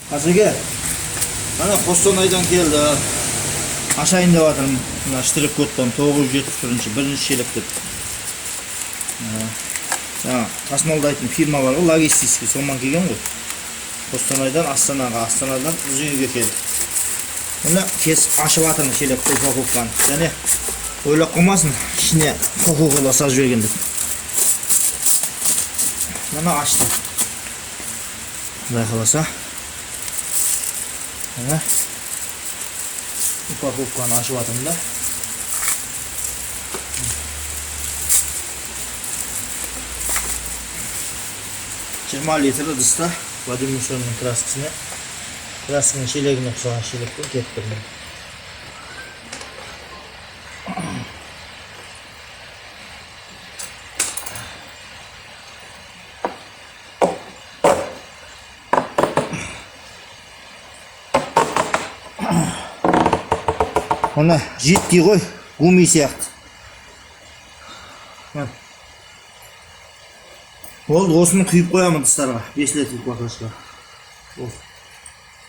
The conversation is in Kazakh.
Асеке, мына Қостанайдан келді. Ашайын деп жатырмын. Мына штрих кодтан 971, бірінші шелек деп. Жаңа тасымалдайтын фирма бар ғой, логистический, сонан келген ғой. Қостанайдан Астанаға, Астанадан біздің үйге келді. Мына кесіп ашып жатырмын шелекті, упаковканы. Және ойлап қалмасын, ішіне Кока-кола салып жіберген деп. Мына аштым. Құдай қаласа. Мына упаковканы ашып жатырмын да. 20 литр ыдыста Владимир Мусонның краскасына, красканың шелегіне ұқсаған шелекпен келіп тұр. Мына жидкий ғой, гуми сияқты. Міне. Болды, осыны құйып қоямын ыдыстарға, 5 литрлік баклажка. Болды.